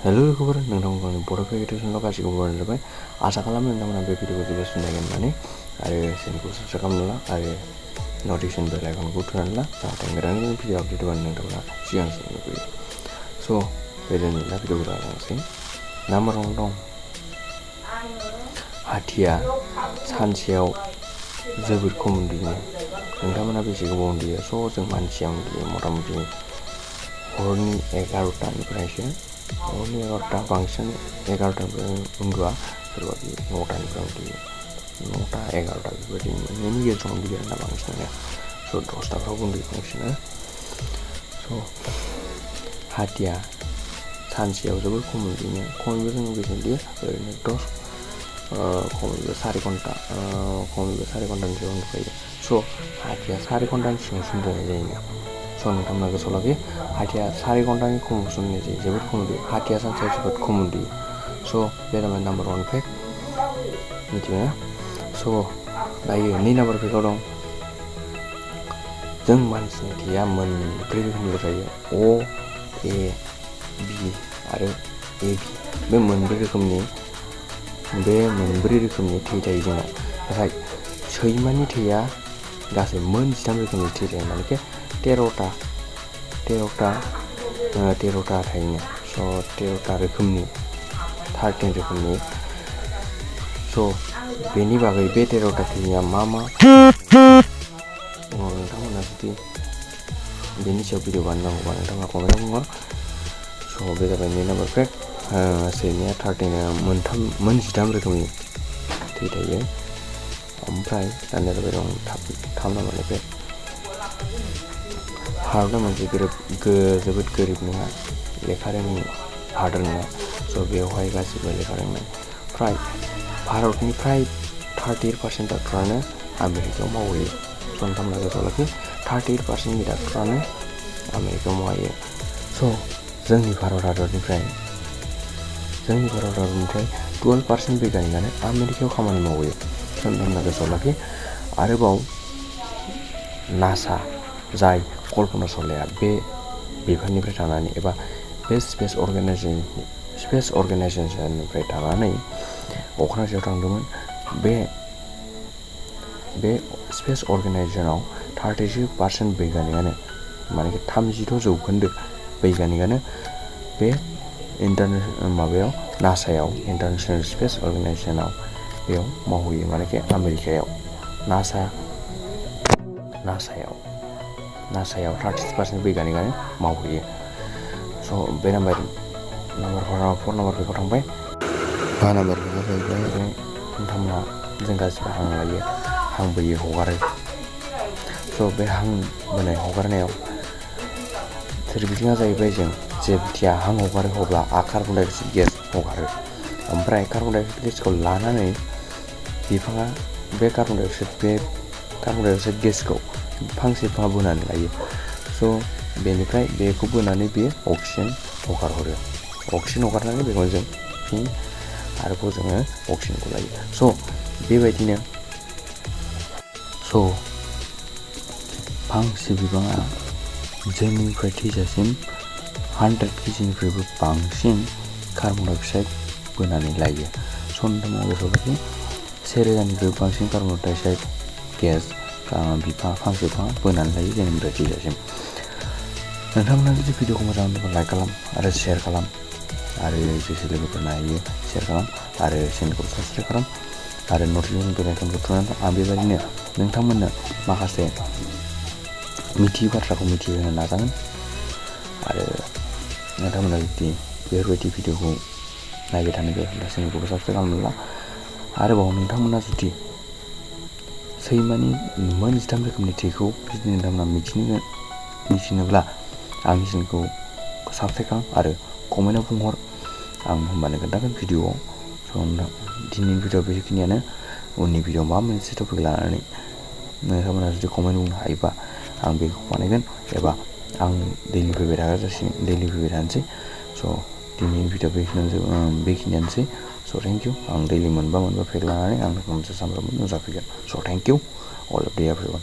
hello लोगोफोर नोंथांमोनखौ आंनि बर' फेकेटेसनल' गासिबो बरायनाय जाबाय आसा खालामो नोंथांमोना बे भिडिअखौ जोबोद सुंदर होननानै आरो चेनेलखौ साबस्क्राइब खालामना ला आरो नटिफिकेसन बेल आइकनखौ थुनानै ला जाहाथे गोदान गोदान भिडिअ आपडेट होबानो नोंथांमोना सिगांसिन नुयो स' बेदिनो दा भिडिअखौ लालांसै नाम्बार 1 दं हाथिया सानसेयाव जोबोद खम उन्दुयो नोंथांमोना बेसे गोबाव उन्दुयो स' जों मानसिया उन्दुयो मथा मथि हरनि 11टानिफ्रायसो हरनि 11टा बांसिन 11टानिफ्राय उन्दुआ सोरबा 9टानिफ्राय उन्दुयो 9टा 11टा बेबायदि मोननैनि गेजेराव उन्दुयो आरोना बांसिनानो स' 10टाफ्राव उन्दुयो बांसिनानो स' हाथिया सानसेयाव जोबोद खम उन्दुयो खमैबो जों बेसे उन्दुयो ओरैनो खमैबो 4 घन्टा खमैबो 4 घन्टानि सिगां उन्दुखायो स' हाथिया 4 घन्टानि सिगांसो उन्दुनाय जायो स' नोंथांमोना गोसोआव लाखि हाथिया 4 घन्टानि खमावसो उन्दुनाय जायो जोबोद खम उन्दुयो हाथिया सानसेयाव जोबोद खम उन्दुयो स' बे जाबाय नाम्बार 1 फेक्ट मिथिबायना स' दायो 2 नाम्बार फेक्टआव दं जों मानसिनि थैया मोनब्रै रोखोमनि जायो अ ए बि आरो ए बि बे मोनब्रै रोखोमनि थै थायो जोंनाव नाथाय सैमानि थैया गासै मोन 13 रोखोमनि थै थायो मानेखे 13टा थायो स' 13टा रोखोमनि 13 रोखोमनि स' बेनि बागै बे 13टा थैया मा नोंथांमोना जुदि बेनि सायाव भिडिअ बानायनांगौबा नोंथाङा कमेन्टआव बुङो स' बे जाबाय 2 नाम्बार फेक्ट सैमाया 13 मोन 13 रोखोमनि थै थायो ओमफ्राय दानिया जाबाय दं 3 नाम्बार फेक्ट भारतआ मोनसे जोबोद गोरिब नङा लेखा रोङि हादोर नङा स' बेवहाय गासिबो लेखा रोंनाय भारतनि 38% डक्टरानो आमेरिकायाव मावहैयो स' नोंथांमोना गोसोआव लाखि 38% डक्टरानो आमेरिकायाव मावहैयो स' जोंनि भारत हादरनिफ्राय 12% बिगियानिकानो आमेरिकायाव खामानि मावहैयो स' नोंथांमोना गोसोआव लाखि आरोबाव नासा जाय कल्पना चावलाया बे बिफाननिफ्राय थानानै एबा बे स्पेस अर्गेनाइजेसननिफ्राय थानानै अख्रांसायाव थांदोंमोन बे स्पेस अर्गेनाइजेसनाव 36% बैगानिकानो मानेकि 32% बैगानिकानो बे नासायाव इन्टारनेशनेल स्पेस अर्गेनाइजेसनाव बेयाव मावहैयो मानेकि आमेरिकायाव नासायाव 36% बैगानिकानो मावहैयो स' बे नाम्बार 4 नाम्बार फेक्टआव थांबाय 5 नाम्बार फेक्टआ जाहैबाय नोंथांमोना जों गासिबो हां लायो हां बोयो हगारो स' बे हां बोनाय हगारनायाव सोरबिथिङा जाहैबाय जों जेथिया हां हगारो अब्ला कार्बन डाइ अक्साइड गेस हगारो ओमफ्राय कार्बन डाइ अक्साइड गेसखौ लानानै बिफाङा बे कार्बन डाइ अक्साइड गेसखौ फांसे बिफाङा बोनानै लायो स' बेनिफ्राय बेखौ बोनानै बेयो अक्सिजेन हगारहरो अक्सिजेन हगारनानै बेखौ जों फिन आरोबाव जोङो अक्सिजेनखौ लायो स' बेबायदिनो फांसे बिफाङा जोनोमनिफ्राय थैजासिम 100 केजिनिफ्रायबो बांसिन कार्बन डाइ अक्साइड बोनानै लायो स' नोंथांमोना गोसोआव लाखि 1000निफ्रायबो बांसिन कार्बन डाइ अक्साइड गेस फांसे बिफाङा बोनानै लायो जोनोमनिफ्राय थैजासिम नोंथांमोना जुदि भिडिअखौ मोजां मोनोबा लाइक खालाम आरो शेयार खालाम आरो जेसे लोगोफोरनो हायो शेयार खालाम आरो चेनेलखौ साबस्क्राइब खालाम आरो नटिफिकेसन बेल आइकनखौ थुनानै आं बेबायदिनो नोंथांमोननो माखासे मिथियै बाथ्राखौ मिथिहोनो नाजागोन आरो नोंथांमोना जुदि बेफोरबायदि भिडिअखौ नायबाय थानो गोसोब्ला चेनेलखौबो साबस्क्राइब खालामना ला आरोबाव नोंथांमोना जुदि सैमानि मोन 13 रोखोमनि थैखौ जुदि नोंथांमोना मिथिनोब्ला आंनि चेनेलखौ साबस्क्राइब खालाम आरो कमेन्टआव बुंहर आं होमबानो खोन्थागोन भिडिअआव स' दिनैनि भिडिअ बेखिनियानो उननि भिडिअ माबा मोनसे टपिक लानानै नोंथांमोना जुदि कमेन्ट बुंनो हायोबा आं बेखौ बानायगोन एबा आं दैलि फैबाय थानोसै स' दिनैनि भिडिअ बेखिनियानोसै स' थेंक इउ आं दैलि मोनबा फेक्ट लानानै आं मोनसे सानफ्रोमबो नुजाफैगोन so' thank you all of everyone